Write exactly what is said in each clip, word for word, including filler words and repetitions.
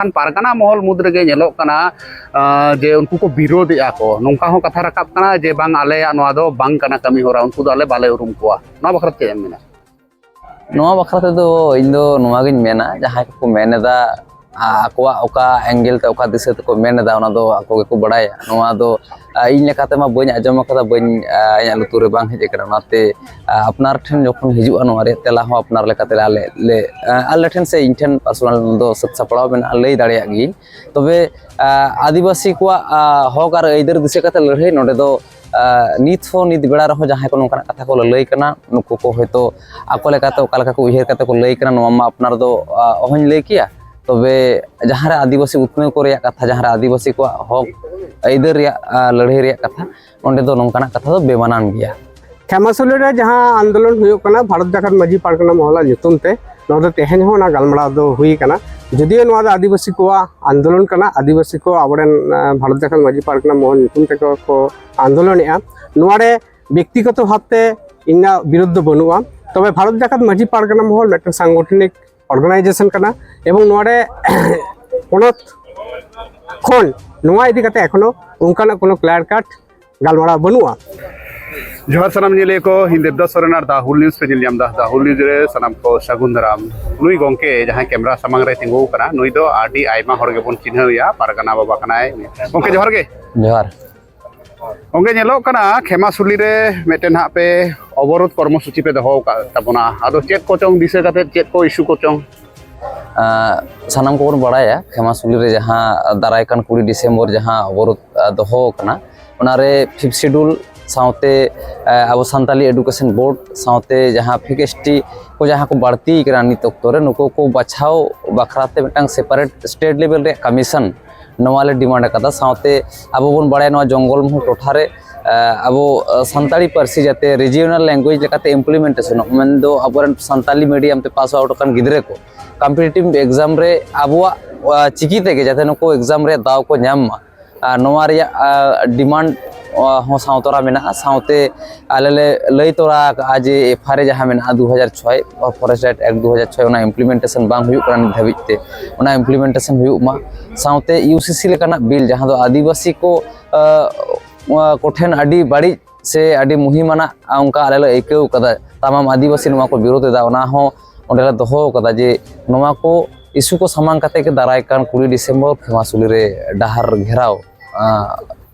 ᱠᱷᱟᱱ ᱯᱟᱨᱜᱟᱱᱟ ᱢᱚᱦᱚᱞ ᱢᱩᱫᱽ ᱨᱮᱜᱮ ᱧᱮᱞᱚᱜ ᱠᱟᱱᱟ, ᱟᱸ, ᱡᱮ ᱩᱱᱠᱩ ᱠᱚ ᱵᱤᱨᱳᱫᱷᱮᱜᱼᱟ ᱠᱚ, ᱱᱚᱝᱠᱟ ᱦᱚᱸ ᱠᱟᱛᱷᱟ ᱨᱟᱠᱟᱵ ᱠᱟᱱᱟ ᱡᱮ ᱵᱟᱝ, ᱟᱞᱮᱭᱟᱜ ᱱᱚᱣᱟ ᱫᱚ ᱵᱟᱝ ᱠᱟᱱᱟ ᱠᱟᱹᱢᱤ ᱦᱚᱨᱟ, ᱩᱱᱠᱩ ᱫᱚ ᱟᱞᱮ ᱵᱟᱞᱮ ᱩᱨᱩᱢ ᱠᱚᱣᱟ᱾ ᱱᱚᱣᱟ ᱵᱟᱠᱷᱨᱟ ᱛᱮ ᱪᱮᱫ ᱮᱢ ᱢᱮᱱᱟ? ᱱᱚᱣᱟ ᱵᱟᱠᱷᱨᱟ ᱛᱮᱫᱚ ᱤᱧ ᱫᱚ ᱱᱚᱣᱟᱜᱤᱧ ᱢᱮᱱᱟ, ᱡᱟᱦᱟᱸᱭ ᱠᱚᱠᱚ ᱢᱮᱱ ᱮᱫᱟ, ᱟ-, ᱟᱠᱚᱣᱟᱜ ᱚᱠᱟ angle ᱛᱮ, ᱚᱠᱟ ᱫᱤᱥᱟᱹ ᱛᱮᱠᱚ ᱢᱮᱱ ᱮᱫᱟ, ᱚᱱᱟ ᱫᱚ ᱟᱠᱚ ᱜᱮᱠᱚ ᱵᱟᱲᱟᱭᱟ᱾ ᱱᱚᱣᱟ ᱫᱚ, ᱟ, ᱤᱧ ᱞᱮᱠᱟᱛᱮ ᱢᱟ ᱵᱟᱹᱧ ᱟᱸᱡᱚᱢ ᱟᱠᱟᱫᱟ, ᱵᱟᱹᱧ, ᱟ, ᱤᱧᱟᱹᱜ ᱞᱩᱛᱩᱨ ᱨᱮ ᱵᱟᱝ ᱦᱮᱡ ᱟᱠᱟᱱᱟ᱾ ᱚᱱᱟᱛᱮ, ᱟ, ᱟᱯᱱᱟᱨ ᱴᱷᱮᱱ ᱡᱚᱠᱷᱚᱱ ᱦᱤᱡᱩᱜᱼᱟ, ᱱᱚᱣᱟ ᱨᱮᱭᱟᱜ ᱛᱮᱞᱟ ᱦᱚᱸ ᱟᱯᱱᱟᱨ ᱞᱮᱠᱟᱛᱮ ᱟᱞᱮ ᱞᱮ, ᱟ, ᱟᱞᱮ ᱴᱷᱮᱱ ᱥᱮ ᱤᱧ ᱴᱷᱮᱱ personal ᱫᱚ ᱥᱟᱹᱛ ᱥᱟᱯᱲᱟᱣ ᱢᱮᱱᱟᱜᱼᱟ, ᱞᱟᱹᱭ ᱫᱟᱲᱮᱭᱟᱜ ᱜᱤᱭᱟᱹᱧ᱾ ᱛᱚᱵᱮ, ᱟ, ᱟᱹᱫᱤᱵᱟᱹᱥᱤ ᱠᱚᱣᱟᱜ, ᱟ, ᱦᱚᱠ ᱟᱨ ᱟᱹᱭᱫᱟᱹᱨ ᱫᱤᱥᱟᱹ ᱠᱟᱛᱮ ᱞᱟᱹᱲᱦᱟᱹᱭ ᱱᱚᱰᱮ ᱫᱚ, ᱟ, ᱱᱤᱛ ᱦᱚᱸ, ᱱᱤᱛ ᱵᱮᱲᱟ ᱨᱮᱦᱚᱸ ᱡᱟᱦᱟᱸᱭ ᱠᱚ ᱱᱚᱝᱠᱟᱱᱟᱜ ᱠᱟᱛᱷᱟ ᱠᱚ ᱞᱟᱹᱞᱟᱹᱭ ᱠᱟᱱᱟ, ᱱᱩᱠᱩ ᱠᱚ ᱦᱚᱭᱛᱳ ᱟᱠᱚ ᱞᱮᱠᱟᱛᱮ ᱚᱠᱟ ᱞᱮᱠᱟ ᱠᱚ ᱩᱭᱦᱟᱹᱨ ᱠᱟᱛᱮ ᱠᱚ ᱞᱟᱹᱭ ᱠᱟᱱᱟ, ᱱᱚᱣᱟ ᱢᱟ ᱟᱯᱱᱟᱨ ᱫᱚ, ᱟ, ᱚᱦᱚᱧ ᱞᱟᱹᱭ ᱠᱮᱭᱟ᱾ ᱛᱚᱵᱮ ᱡᱟᱦᱟᱸᱨᱮ ᱟᱹᱫᱤᱵᱟᱹᱥᱤ ᱩᱛᱱᱟᱹᱣ ᱠᱚ ᱨᱮᱭᱟᱜ ᱠᱟᱛᱷᱟ, ᱡᱟᱦᱟᱸᱨᱮ ᱟᱹᱫᱤᱵᱟᱹᱥᱤ ᱠᱚᱣᱟᱜ ᱦᱚᱠ ᱟᱹᱭᱫᱟᱹᱨ ᱨᱮᱭᱟᱜ, ᱟ, ᱞᱟᱹᱲᱦᱟᱹᱭ ᱨᱮᱭᱟᱜ ᱠᱟᱛᱷᱟ, ᱚᱸᱰᱮ ᱫᱚ ᱱᱚᱝᱠᱟᱱᱟᱜ ᱠᱟᱛᱷᱟ ᱫᱚ ᱵᱮᱢᱟᱱᱟᱱ ᱜᱮᱭᱟ᱾ ᱠᱷᱮᱢᱟᱥᱩᱞᱤ ᱨᱮ ᱡᱟᱦᱟᱸ ᱟᱱᱫᱳᱞᱚᱱ ᱦᱩᱭᱩᱜ ᱠᱟᱱᱟ ᱵᱷᱟᱨᱚᱛ ᱡᱟᱠᱟᱛ ᱢᱟᱹᱡᱷᱤ ᱯᱟᱨᱜᱟᱱᱟ ᱢᱚᱦᱚᱞᱟᱜ ᱧᱩᱛᱩᱢ ᱛᱮ, ᱱᱚᱣᱟ ᱫᱚ ᱛᱮᱦᱮᱧ ᱦᱚᱸ ᱚᱱᱟ ᱜᱟᱞᱢᱟᱨᱟᱣ ᱫᱚ ᱦᱩᱭ ᱠᱟᱱᱟ᱾ ᱡᱩᱫᱤᱭᱳ ᱱᱚᱣᱟ ᱫᱚ ᱟᱹᱫᱤᱵᱟᱹᱥᱤ ᱠᱚᱣᱟᱜ ᱟᱱᱫᱳᱞᱚᱱ ᱠᱟᱱᱟ, ᱟᱹᱫᱤᱵᱟᱹᱥᱤ ᱠᱚ ᱟᱵᱚᱨᱮᱱ, ᱟ, ᱵᱷᱟᱨᱚᱛ ᱡᱟᱠᱟᱛ ᱢᱟᱹᱡᱷᱤ ᱯᱟᱨᱜᱟᱱᱟ ᱢᱚᱦᱚᱞ ᱧᱩᱛᱩᱢ ᱛᱮᱠᱚ ᱠᱚ ᱟᱱᱫᱳᱞᱚᱱᱮᱜᱼᱟ, ᱱᱚᱣᱟ ᱨᱮ ᱵᱮᱠᱛᱤᱜᱚᱛᱚ ᱵᱷᱟᱵᱽᱛᱮ ᱤᱧᱟᱹᱜ ᱵᱤᱨᱳᱫᱷ ᱫᱚ ᱵᱟᱹᱱᱩᱜᱼᱟ᱾ ᱛᱚᱵᱮ ᱵᱷᱟᱨᱚᱛ ᱡᱟᱠᱟᱛ ᱢᱟᱹᱡᱷᱤ ᱯᱟᱨᱜᱟᱱᱟ ᱢᱚᱦᱚᱞ ᱢᱤᱫᱴᱮᱱ ᱥᱟᱝᱜᱚᱴᱷᱚᱱᱤᱠ organization ᱠᱟᱱᱟ, ᱮᱵᱚᱝ ᱱᱚᱣᱟ ᱨᱮ ᱯᱚᱱᱚᱛ ᱠᱷᱚᱱ ᱱᱚᱣᱟ ᱤᱫᱤ ᱠᱟᱛᱮ ᱮᱠᱷᱚᱱᱳ ᱚᱱᱠᱟᱱᱟᱜ ᱠᱳᱱᱳ clear cut ᱜᱟᱞᱢᱟᱨᱟᱣ ᱵᱟᱹᱱᱩᱜᱼᱟ᱾ ᱡᱚᱦᱟᱨ ᱥᱟᱱᱟᱢ ᱧᱮᱞᱤᱭᱟᱹ ᱠᱚ, ᱤᱧ ᱫᱮᱵᱫᱟᱥ ᱥᱚᱨᱮᱱ ᱟᱨ ᱫᱟ ᱦᱩᱞ ᱱᱤᱭᱩᱡᱽ ᱯᱮ ᱧᱮᱞ ᱧᱟᱢ ᱮᱫᱟ᱾ ᱫᱟ ᱦᱩᱞ ᱱᱤᱭᱩᱡᱽ ᱨᱮ ᱥᱟᱱᱟᱢ ᱠᱚ ᱥᱟᱹᱜᱩᱱ ᱫᱟᱨᱟᱢ᱾ ᱱᱩᱭ ᱜᱚᱢᱠᱮ ᱡᱟᱦᱟᱸᱭ ᱠᱮᱢᱨᱟ ᱥᱟᱢᱟᱝ ᱨᱮ ᱛᱤᱸᱜᱩ ᱟᱠᱟᱱᱟ, ᱱᱩᱭ ᱫᱚ ᱟᱹᱰᱤ ᱟᱭᱢᱟ ᱦᱚᱲ ᱜᱮᱵᱚᱱ ᱪᱤᱱᱦᱟᱹᱣ ᱮᱭᱟ, ᱯᱟᱨᱜᱟᱱᱟ ᱵᱟᱵᱟ ᱠᱟᱱᱟᱭ᱾ ᱜᱚᱢᱠᱮ ᱡᱚᱦᱟᱨ ᱜᱮ᱾ ᱡᱚᱦᱟᱨ᱾ ᱜᱚᱢᱠᱮ, ᱧᱮᱞᱚᱜ ᱠᱟᱱᱟ ᱠᱷᱮᱢᱟᱥᱩᱞᱤ ᱨᱮ ᱢᱤᱫᱴᱮᱱ ᱦᱟᱸᱜ ᱯᱮ ᱚᱵᱚᱨᱳᱫᱷ ᱠᱚᱨᱢᱚᱥᱩᱪᱤ ᱯᱮ ᱫᱚᱦᱚ ᱟᱠᱟᱫ ᱛᱟᱵᱚᱱᱟ, ᱟᱫᱚ ᱪᱮᱫ ᱠᱚᱪᱚᱝ ᱫᱤᱥᱟᱹ ᱠᱟᱛᱮ, ᱪᱮᱫ ᱠᱚ ᱤᱥᱩ ᱠᱚᱪᱚᱝ? ᱟᱸ, ᱥᱟᱱᱟᱢ ᱠᱚᱵᱚᱱ ᱵᱟᱲᱟᱭᱟ, ᱠᱷᱮᱢᱟᱥᱩᱞᱤ ᱨᱮ ᱡᱟᱦᱟᱸ ᱫᱟᱨᱟᱭ ᱠᱟᱱ ᱠᱩᱲᱤ ᱰᱤᱥᱮᱢᱵᱚᱨ ᱡᱟᱦᱟᱸ ᱚᱵᱚᱨᱳᱫᱷ, ᱟ, ᱫᱚᱦᱚ ᱟᱠᱟᱱᱟ, ᱚᱱᱟᱨᱮ ᱯᱷᱤᱯᱛᱷ ᱥᱤᱰᱩᱞ ᱥᱟᱶᱛᱮ, ᱟ, ᱟᱵᱚ ᱥᱟᱱᱛᱟᱞᱤ ᱮᱰᱩᱠᱮᱥᱚᱱ ᱵᱳᱨᱰ ᱥᱟᱶᱛᱮ ᱡᱟᱦᱟᱸ ᱯᱷᱤᱠ ᱮᱥ ᱴᱤ ᱠᱚ ᱡᱟᱦᱟᱸ ᱠᱚ ᱵᱟᱹᱲᱛᱤ ᱠᱟᱱᱟ ᱱᱤᱛ ᱚᱠᱛᱚ ᱨᱮ, ᱱᱩᱠᱩ ᱠᱚ ᱵᱟᱪᱷᱟᱣ ᱵᱟᱠᱷᱨᱟ ᱛᱮ ᱢᱤᱫᱴᱟᱝ ᱥᱮᱯᱟᱨᱮᱴ ᱥᱴᱮᱴ ᱞᱮᱵᱮᱞ ᱨᱮᱭᱟᱜ ᱠᱚᱢᱤᱥᱚᱱ, ᱱᱚᱣᱟ ᱞᱮ ᱰᱤᱢᱟᱱᱰ ᱟᱠᱟᱫᱟ᱾ ᱥᱟᱶᱛᱮ ᱟᱵᱚ ᱵᱚᱱ ᱵᱟᱲᱟᱭᱟ, ᱱᱚᱣᱟ ᱡᱚᱝᱜᱚᱞ ᱢᱚᱦᱚᱞ ᱴᱚᱴᱷᱟ ᱨᱮ, ᱟ, ᱟᱵᱚ, ᱟ, ᱥᱟᱱᱛᱟᱲᱤ ᱯᱟᱹᱨᱥᱤ ᱡᱟᱛᱮ ᱨᱤᱡᱤᱭᱚᱱᱟᱞ ᱞᱮᱝᱜᱩᱭᱮᱡᱽ ᱞᱮᱠᱟᱛᱮ ᱤᱢᱯᱞᱤᱢᱮᱱᱴᱮᱥᱚᱱᱚᱜ, ᱢᱮᱱᱫᱚ ᱟᱵᱚᱨᱮᱱ ᱥᱟᱱᱛᱟᱞᱤ ᱢᱤᱰᱤᱭᱟᱢ ᱛᱮ ᱯᱟᱥ ᱟᱣᱩᱴ ᱟᱠᱟᱱ ᱜᱤᱫᱽᱨᱟᱹ ᱠᱚ ᱠᱚᱢᱯᱤᱴᱤᱴᱤᱵᱷ ᱮᱠᱡᱟᱢ ᱨᱮ ᱟᱵᱚᱣᱟᱜ, ᱟ, ᱪᱤᱠᱤ ᱛᱮᱜᱮ ᱡᱟᱛᱮ ᱱᱩᱠᱩ ᱮᱠᱡᱟᱢ ᱨᱮᱭᱟᱜ ᱫᱟᱣ ᱠᱚ ᱧᱟᱢ ᱢᱟ, ᱟ, ᱱᱚᱣᱟ ᱨᱮᱭᱟᱜ, ᱟ, ᱰᱤᱢᱟᱱᱰ ᱦᱚᱸ ᱥᱟᱶ ᱛᱚᱨᱟ ᱢᱮᱱᱟᱜᱼᱟ᱾ ᱥᱟᱶᱛᱮ ᱟᱞᱮ ᱞᱮ ᱞᱟᱹᱭ ᱛᱚᱨᱟ ᱟᱠᱟᱫᱼᱟ ᱡᱮ ᱮᱯᱷ ᱟᱭ ᱟᱨ ᱮ ᱡᱟᱦᱟᱸ ᱢᱮᱱᱟᱜᱼᱟ ᱫᱩ ᱦᱟᱡᱟᱨ ᱪᱷᱚᱭ, ᱯᱷᱚᱨᱮᱥᱴ ᱨᱟᱭᱤᱴ ᱮᱠᱴ ᱫᱩ ᱦᱟᱡᱟᱨ ᱪᱷᱚᱭ, ᱚᱱᱟ ᱤᱢᱯᱞᱤᱢᱮᱱᱴᱮᱥᱚᱱ ᱵᱟᱝ ᱦᱩᱭᱩᱜ ᱠᱟᱱᱟ ᱱᱤᱛ ᱫᱷᱟᱹᱵᱤᱡ ᱛᱮ᱾ ᱚᱱᱟ ᱤᱢᱯᱞᱤᱢᱮᱱᱴᱮᱥᱚᱱ ᱦᱩᱭᱩᱜ ᱢᱟ᱾ ᱥᱟᱶᱛᱮ ᱤᱭᱩ ᱥᱤ ᱥᱤ ᱞᱮᱠᱟᱱᱟᱜ ᱵᱤᱞ, ᱡᱟᱦᱟᱸ ᱫᱚ ᱟᱹᱫᱤᱵᱟᱹᱥᱤ ᱠᱚ, ᱟᱸ, ᱠᱚᱴᱷᱮᱱ ᱟᱹᱰᱤ ᱵᱟᱹᱲᱤᱡ ᱥᱮ ᱟᱹᱰᱤ ᱢᱩᱦᱤᱢᱟᱱᱟᱜ, ᱚᱱᱠᱟ ᱟᱞᱮ ᱞᱮ ᱟᱹᱭᱠᱟᱹᱣ ᱠᱟᱫᱟ᱾ ᱛᱟᱢᱟᱢ ᱟᱹᱫᱤᱵᱟᱹᱥᱤ ᱱᱚᱣᱟ ᱠᱚ ᱵᱤᱨᱳᱫ ᱮᱫᱟ, ᱚᱱᱟ ᱦᱚᱸ ᱚᱸᱰᱮ ᱞᱮ ᱫᱚᱦᱚ ᱠᱟᱫᱟ ᱡᱮ ᱱᱚᱣᱟ ᱠᱚ ᱤᱥᱩ ᱠᱚ ᱥᱟᱢᱟᱝ ᱠᱟᱛᱮ ᱜᱮ ᱫᱟᱨᱟᱭ ᱠᱟᱱ ᱠᱩᱲᱤ ᱰᱤᱥᱮᱢᱵᱚᱨ ᱠᱷᱮᱢᱟᱥᱩᱞᱤ ᱨᱮ ᱰᱟᱦᱟᱨ ᱜᱷᱮᱨᱟᱣ, ᱟᱸ,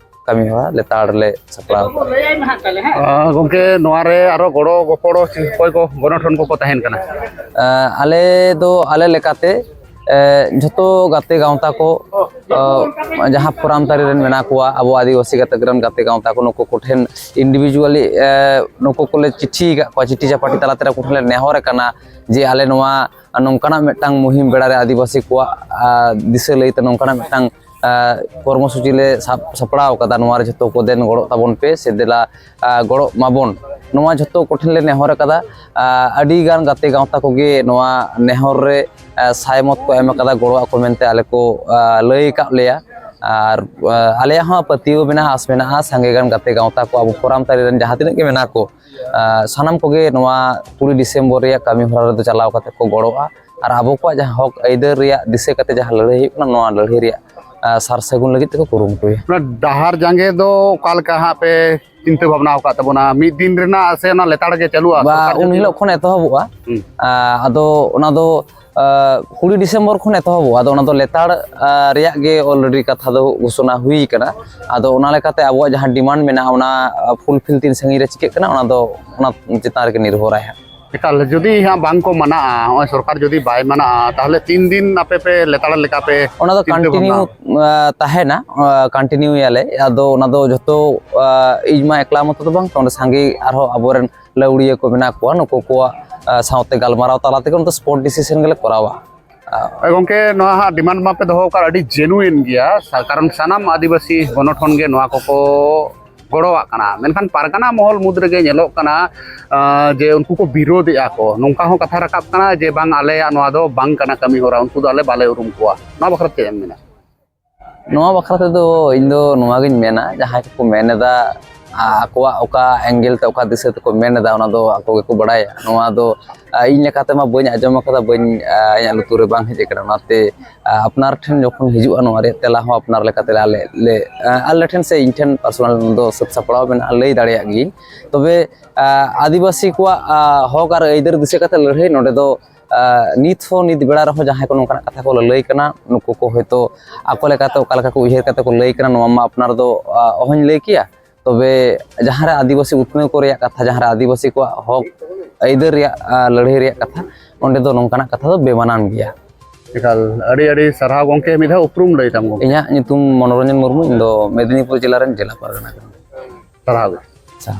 ᱠᱟᱹᱢᱤ ᱦᱚᱨᱟ ᱞᱮᱛᱟᱲ ᱞᱮ ᱥᱟᱯᱲᱟᱣ ᱠᱟᱜᱼᱟ᱾ ᱟᱸ, ᱜᱚᱢᱠᱮ, ᱱᱚᱣᱟ ᱨᱮ ᱟᱨᱚ ᱜᱚᱲᱚ ᱜᱚᱯᱚᱲᱚ ᱪᱮ ᱚᱠᱚᱭ ᱠᱚ ᱜᱚᱱᱚᱴᱷᱚᱱ ᱠᱚᱠᱚ ᱛᱟᱦᱮᱱ ᱠᱟᱱᱟ? ᱟᱸ, ᱟᱞᱮ ᱫᱚ ᱟᱞᱮ ᱞᱮᱠᱟᱛᱮ, ᱮ, ᱡᱷᱚᱛᱚ ᱜᱟᱛᱮ ᱜᱟᱶᱛᱟ ᱠᱚ, ᱚ, ᱡᱟᱦᱟᱸ ᱯᱷᱳᱨᱟᱢ ᱛᱟᱹᱨᱤ ᱨᱮᱱ ᱢᱮᱱᱟᱜ ᱠᱚᱣᱟ, ᱟᱵᱚ ᱟᱹᱫᱤᱵᱟᱹᱥᱤ ᱜᱟᱛᱟᱠ ᱨᱮᱱ ᱜᱟᱛᱮ ᱜᱟᱶᱛᱟ ᱠᱚ, ᱱᱩᱠᱩ ᱠᱚᱴᱷᱮᱱ ᱤᱱᱰᱤᱵᱷᱤᱡᱩᱣᱟᱞᱤ, ᱮ, ᱱᱩᱠᱩ ᱠᱚᱞᱮ ᱪᱤᱴᱷᱤ ᱟᱠᱟᱫ ᱠᱚᱣᱟ, ᱪᱤᱴᱷᱤ ᱪᱟᱯᱟᱴᱤ ᱛᱟᱞᱟ ᱛᱮ ᱱᱩᱠᱩ ᱴᱷᱮᱱ ᱞᱮ ᱱᱮᱦᱚᱨ ᱟᱠᱟᱱᱟ ᱡᱮ ᱟᱞᱮ ᱱᱚᱣᱟ ᱱᱚᱝᱠᱟᱱᱟᱜ ᱢᱤᱫᱴᱟᱝ ᱢᱩᱦᱤᱢ ᱵᱮᱲᱟ ᱨᱮ ᱟᱹᱫᱤᱵᱟᱹᱥᱤ ᱠᱚᱣᱟᱜ, ᱟ, ᱫᱤᱥᱟᱹ ᱞᱟᱹᱭᱛᱮ ᱱᱚᱝᱠᱟᱱᱟᱜ ᱢᱤᱫᱴᱟᱝ, ᱟ, ᱠᱚᱨᱢᱚᱥᱩᱪᱤ ᱞᱮ ᱥᱟᱵ ᱥᱟᱯᱲᱟᱣ ᱠᱟᱫᱟ, ᱱᱚᱣᱟ ᱨᱮ ᱡᱷᱚᱛᱚ ᱠᱚ ᱫᱮᱱ ᱜᱚᱲᱚᱜ ᱛᱟᱵᱚᱱ ᱯᱮ ᱥᱮ ᱫᱮᱞᱟ, ᱟ, ᱜᱚᱲᱚᱜ ᱢᱟᱵᱚᱱ, ᱱᱚᱣᱟ ᱡᱷᱚᱛᱚ ᱠᱚᱴᱷᱮᱱ ᱞᱮ ᱱᱮᱦᱚᱨ ᱟᱠᱟᱫᱟ᱾ ᱟ, ᱟᱹᱰᱤ ᱜᱟᱱ ᱜᱟᱛᱮ ᱜᱟᱶᱛᱟ ᱠᱚᱜᱮ ᱱᱚᱣᱟ ᱱᱮᱦᱚᱨ ᱨᱮ, ᱟ, ᱥᱟᱭ ᱢᱚᱛ ᱠᱚ ᱮᱢ ᱟᱠᱟᱫᱟ, ᱜᱚᱲᱚ ᱟᱠᱚ ᱢᱮᱱᱛᱮ ᱟᱞᱮ ᱠᱚ, ᱟ, ᱞᱟᱹᱭ ᱟᱠᱟᱫ ᱞᱮᱭᱟ᱾ ᱟᱨ, ᱟ, ᱟᱞᱮᱭᱟᱜ ᱦᱚᱸ ᱯᱟᱹᱛᱭᱟᱹᱣ ᱢᱮᱱᱟᱜᱼᱟ, ᱟᱸᱥ ᱢᱮᱱᱟᱜᱼᱟ, ᱥᱟᱸᱜᱮ ᱜᱟᱱ ᱜᱟᱛᱮ ᱜᱟᱶᱛᱟ ᱠᱚ ᱟᱵᱚ ᱯᱷᱳᱨᱟᱢ ᱛᱟᱹᱨᱤ ᱨᱮᱱ ᱡᱟᱦᱟᱸ ᱛᱤᱱᱟᱹᱜ ᱜᱮ ᱢᱮᱱᱟᱜ ᱠᱚ, ᱟ, ᱥᱟᱱᱟᱢ ᱠᱚᱜᱮ ᱱᱚᱣᱟ ᱠᱩᱲᱤ ᱰᱤᱥᱮᱢᱵᱚᱨ ᱨᱮᱭᱟᱜ ᱠᱟᱹᱢᱤ ᱦᱚᱨᱟ ᱨᱮᱫᱚ ᱪᱟᱞᱟᱣ ᱠᱟᱛᱮ ᱠᱚ ᱜᱚᱲᱚᱜᱼᱟ ᱟᱨ ᱟᱵᱚ ᱠᱚᱣᱟᱜ ᱡᱟᱦᱟᱸ ᱦᱚᱠ ᱟᱹᱭᱫᱟᱹᱨ ᱨᱮᱭᱟᱜ ᱫᱤᱥᱟᱹ ᱠᱟᱛᱮ ᱡᱟᱦᱟᱸ ᱞᱟᱹᱲᱦᱟᱹᱭ ᱦᱩᱭᱩᱜ ᱠᱟᱱᱟ, ᱱᱚᱣᱟ ᱞᱟᱹᱲᱦᱟᱹᱭ ᱨᱮᱭᱟᱜ, ᱟ, ᱥᱟᱨ ᱥᱟᱹᱜᱩᱱ ᱞᱟᱹᱜᱤᱫ ᱛᱮᱠᱚ ᱠᱩᱨᱩᱢᱩᱴᱩᱭᱟ᱾ ᱚᱱᱟ ᱰᱟᱦᱟᱨ ᱡᱟᱸᱜᱮ ᱫᱚ ᱚᱠᱟ ᱞᱮᱠᱟ ᱦᱟᱸᱜ ᱯᱮ ᱪᱤᱱᱛᱟᱹ ᱵᱷᱟᱵᱽᱱᱟ ᱟᱠᱟᱫ ᱛᱟᱵᱚᱱᱟ? ᱢᱤᱫ ᱫᱤᱱ ᱨᱮᱱᱟᱜ ᱥᱮ ᱚᱱᱟ ᱞᱮᱛᱟᱲ ᱜᱮ ᱪᱟᱹᱞᱩᱜᱼᱟ? ᱵᱟ, ᱥᱚᱨᱠᱟᱨ ᱩᱱ ᱡᱩᱫᱤ ᱦᱤᱞᱳᱜ ᱠᱷᱚᱱ ᱮᱛᱚᱦᱚᱵᱚᱜᱼᱟ᱾ ᱦᱩᱸ᱾ ᱟ, ᱟᱫᱚ ᱚᱱᱟ ᱫᱚ, ᱟ, ᱠᱩᱲᱤ ᱰᱤᱥᱮᱢᱵᱚᱨ ᱠᱷᱚᱱ ᱮᱛᱚᱦᱚᱵᱚᱜᱼᱟ᱾ ᱟᱫᱚ ᱚᱱᱟ ᱫᱚ ᱞᱮᱛᱟᱲ, ᱟ, ᱨᱮᱭᱟᱜ ᱜᱮ already ᱠᱟᱛᱷᱟ ᱫᱚ ᱜᱷᱳᱥᱚᱱᱟ ᱦᱩᱭ ᱠᱟᱱᱟ᱾ ᱟᱫᱚ ᱚᱱᱟ ᱞᱮᱠᱟᱛᱮ ᱟᱵᱚᱣᱟᱜ ᱡᱟᱦᱟᱸ demand ᱢᱮᱱᱟᱜᱼᱟ, ᱚᱱᱟ, ᱟ, fulfill ᱛᱤᱱ ᱥᱟᱺᱜᱤᱧ ᱨᱮ ᱪᱤᱠᱟᱹᱜ ᱠᱟᱱᱟ, ᱚᱱᱟ ᱫᱚ ᱚᱱᱟ ᱪᱮᱛᱟᱱ ᱨᱮᱜᱮ ᱱᱤᱨᱵᱷᱚᱨᱟᱭ ᱦᱟᱸᱜ᱾ ᱮᱠᱟᱞ, ᱡᱩᱫᱤ ᱦᱟᱸᱜ ᱵᱟᱝ ᱠᱚ ᱢᱟᱱᱟᱜᱼᱟ, ᱱᱚᱜᱼᱚᱭ ᱥᱚᱨᱠᱟᱨ ᱡᱩᱫᱤ ᱵᱟᱭ ᱢᱟᱱᱟᱜᱼᱟ, ᱛᱟᱦᱚᱞᱮ ᱛᱤᱱ ᱫᱤᱱ ᱟᱯᱮ ᱯᱮ ᱞᱮᱛᱟᱲ ᱞᱮᱠᱟ ᱯᱮ ᱚᱱᱟ ᱫᱚ ᱪᱤᱱᱛᱟᱹ ᱵᱷᱟᱵᱽᱱᱟ? Continue, ᱟ, ᱛᱟᱦᱮᱱᱟ, ᱟ, continue ᱭᱟᱞᱮ᱾ ᱟᱫᱚ ᱚᱱᱟ ᱫᱚ ᱡᱷᱚᱛᱚ, ᱟ, ᱤᱧ ᱢᱟ ᱮᱠᱞᱟ ᱢᱚᱛᱚ ᱫᱚ ᱵᱟᱝ, ᱚᱸᱰᱮ ᱥᱟᱸᱜᱮ ᱟᱨᱦᱚᱸ ᱟᱵᱚᱨᱮᱱ ᱞᱟᱹᱣᱲᱤᱭᱟᱹ ᱠᱚ ᱢᱮᱱᱟᱜ ᱠᱚᱣᱟ, ᱱᱩᱠᱩ ᱠᱚᱣᱟᱜ, ᱟ, ᱥᱟᱶᱛᱮ ᱜᱟᱞᱢᱟᱨᱟᱣ ᱛᱟᱞᱟ ᱛᱮᱜᱮ ᱚᱱᱟ ᱫᱚ spot decision ᱜᱮᱞᱮ ᱠᱚᱨᱟᱣᱟ᱾ ᱟ, ᱦᱳᱭ ᱜᱚᱢᱠᱮ, ᱱᱚᱣᱟ ᱦᱟᱸᱜ demand ᱢᱟᱯᱮ ᱫᱚᱦᱚ ᱟᱠᱟᱫ, ᱟᱹᱰᱤ genuine ᱜᱮᱭᱟ, ᱥᱟ-, ᱠᱟᱨᱚᱱ ᱥᱟᱱᱟᱢ ᱟᱹᱫᱤᱵᱟᱹᱥᱤ ᱜᱚᱱᱚᱴᱷᱚᱱ ᱜᱮ ᱱᱚᱣᱟ ᱠᱚᱠᱚ ᱜᱚᱲᱚᱣᱟᱜ ᱠᱟᱱᱟ, ᱢᱮᱱᱠᱷᱟᱱ ᱯᱟᱨᱜᱟᱱᱟ ᱢᱚᱦᱚᱞ ᱢᱩᱫᱽ ᱨᱮᱜᱮ ᱧᱮᱞᱚᱜ ᱠᱟᱱᱟ, ᱟ, ᱡᱮ ᱩᱱᱠᱩ ᱠᱚ ᱵᱤᱨᱳᱫᱷᱮᱜᱼᱟ ᱠᱚ, ᱱᱚᱝᱠᱟ ᱦᱚᱸ ᱠᱟᱛᱷᱟ ᱨᱟᱠᱟᱵ ᱠᱟᱱᱟ ᱡᱮ ᱵᱟᱝ, ᱟᱞᱮᱭᱟᱜ ᱱᱚᱣᱟ ᱫᱚ ᱵᱟᱝ ᱠᱟᱱᱟ ᱠᱟᱹᱢᱤ ᱦᱚᱨᱟ, ᱩᱱᱠᱩ ᱫᱚ ᱟᱞᱮ ᱵᱟᱞᱮ ᱩᱨᱩᱢ ᱠᱚᱣᱟ᱾ ᱱᱚᱣᱟ ᱵᱟᱠᱷᱨᱟ ᱪᱮᱫ ᱮᱢ ᱢᱮᱱᱟ? ᱱᱚᱣᱟ ᱵᱟᱠᱷᱨᱟ ᱛᱮᱫᱚ ᱤᱧ ᱫᱚ ᱱᱚᱣᱟ ᱜᱤᱧ ᱢᱮᱱᱟ, ᱡᱟᱦᱟᱸᱭ ᱠᱚᱠᱚ ᱢᱮᱱ ᱮᱫᱟ, ᱟ, ᱟᱠᱚᱣᱟᱜ ᱚᱠᱟ angle ᱛᱮ, ᱚᱠᱟ ᱫᱤᱥᱟᱹ ᱛᱮᱠᱚ ᱢᱮᱱ ᱮᱫᱟ, ᱚᱱᱟ ᱫᱚ ᱟᱠᱚ ᱜᱮᱠᱚ ᱵᱟᱲᱟᱭᱟ᱾ ᱱᱚᱣᱟ ᱫᱚ, ᱟ, ᱤᱧ ᱞᱮᱠᱟᱛᱮ ᱢᱟ ᱵᱟᱹᱧ ᱟᱸᱡᱚᱢ ᱟᱠᱟᱫᱟ, ᱵᱟᱹᱧ, ᱟ, ᱤᱧᱟᱹᱜ ᱞᱩᱛᱩᱨ ᱨᱮ ᱵᱟᱝ ᱦᱮᱡ ᱟᱠᱟᱱᱟ᱾ ᱚᱱᱟᱛᱮ, ᱟ, ᱟᱯᱱᱟᱨ ᱴᱷᱮᱱ ᱡᱚᱠᱷᱚᱱ ᱦᱤᱡᱩᱜᱼᱟ, ᱱᱚᱣᱟ ᱨᱮᱭᱟᱜ ᱛᱮᱞᱟ ᱦᱚᱸ ᱟᱯᱱᱟᱨ ᱞᱮᱠᱟᱛᱮ ᱟᱞᱮ ᱞᱮ, ᱟ, ᱟᱞᱮ ᱴᱷᱮᱱ ᱥᱮ ᱤᱧ ᱴᱷᱮᱱ personal ᱫᱚ ᱥᱟᱹᱛ ᱥᱟᱯᱲᱟᱣ ᱢᱮᱱᱟᱜᱼᱟ, ᱞᱟᱹᱭ ᱫᱟᱲᱮᱭᱟᱜ ᱜᱤᱭᱟᱹᱧ᱾ ᱛᱚᱵᱮ, ᱟ, ᱟᱹᱫᱤᱵᱟᱹᱥᱤ ᱠᱚᱣᱟᱜ, ᱟ, ᱦᱚᱠ ᱟᱨ ᱟᱹᱭᱫᱟᱹᱨ ᱫᱤᱥᱟᱹ ᱠᱟᱛᱮ ᱞᱟᱹᱲᱦᱟᱹᱭ ᱱᱚᱰᱮ ᱫᱚ, ᱟ, ᱱᱤᱛ ᱦᱚᱸ, ᱱᱤᱛ ᱵᱮᱲᱟ ᱨᱮᱦᱚᱸ ᱡᱟᱦᱟᱸᱭ ᱠᱚ ᱱᱚᱝᱠᱟᱱᱟᱜ ᱠᱟᱛᱷᱟ ᱠᱚ ᱞᱟᱹᱞᱟᱹᱭ ᱠᱟᱱᱟ, ᱱᱩᱠᱩ ᱠᱚ ᱦᱚᱭᱛᱳ ᱟᱠᱚ ᱞᱮᱠᱟᱛᱮ ᱚᱠᱟ ᱞᱮᱠᱟ ᱠᱚ ᱩᱭᱦᱟᱹᱨ ᱠᱟᱛᱮ ᱠᱚ ᱞᱟᱹᱭ ᱠᱟᱱᱟ, ᱱᱚᱣᱟ ᱢᱟ ᱟᱯᱱᱟᱨ ᱫᱚ, ᱟ, ᱚᱦᱚᱧ ᱞᱟᱹᱭ ᱠᱮᱭᱟ᱾ ᱛᱚᱵᱮ ᱡᱟᱦᱟᱸ ᱨᱮ ᱟᱹᱫᱤᱵᱟᱹᱥᱤ ᱩᱛᱱᱟᱹᱣ ᱠᱚ ᱨᱮᱭᱟᱜ ᱠᱟᱛᱷᱟ, ᱡᱟᱦᱟᱸ ᱨᱮ ᱟᱹᱫᱤᱵᱟᱹᱥᱤ ᱠᱚᱣᱟᱜ ᱦᱚᱠ ᱟᱹᱭᱫᱟᱹᱨ ᱨᱮᱭᱟᱜ, ᱟ, ᱞᱟᱹᱲᱦᱟᱹᱭ ᱨᱮᱭᱟᱜ ᱠᱟᱛᱷᱟ, ᱚᱸᱰᱮ ᱫᱚ ᱱᱚᱝᱠᱟᱱᱟᱜ ᱠᱟᱛᱷᱟ ᱫᱚ ᱵᱮᱢᱟᱱᱟᱱ ᱜᱮᱭᱟ᱾ ᱮᱠᱟᱞ, ᱟᱹᱰᱤ ᱟᱹᱰᱤ ᱥᱟᱨᱦᱟᱣ ᱜᱚᱢᱠᱮ᱾ ᱢᱤᱫ ᱫᱷᱟᱣ ᱩᱯᱨᱩᱢ ᱞᱟᱹᱭ ᱛᱟᱢ ᱜᱚᱢᱠᱮ᱾ ᱤᱧᱟᱹᱜ ᱧᱩᱛᱩᱢ ᱢᱚᱱᱳᱨᱚᱧᱡᱚᱱ ᱢᱩᱨᱢᱩ, ᱤᱧ ᱫᱚ ᱢᱮᱫᱤᱱᱤᱯᱩᱨ ᱡᱮᱞᱟ ᱨᱮᱱ ᱡᱮᱞᱟ ᱯᱟᱨᱜᱟᱱᱟ ᱠᱟᱱᱟ᱾ ᱥᱟᱨᱦᱟᱣ ᱜᱮ᱾ ᱟᱪᱪᱷᱟ᱾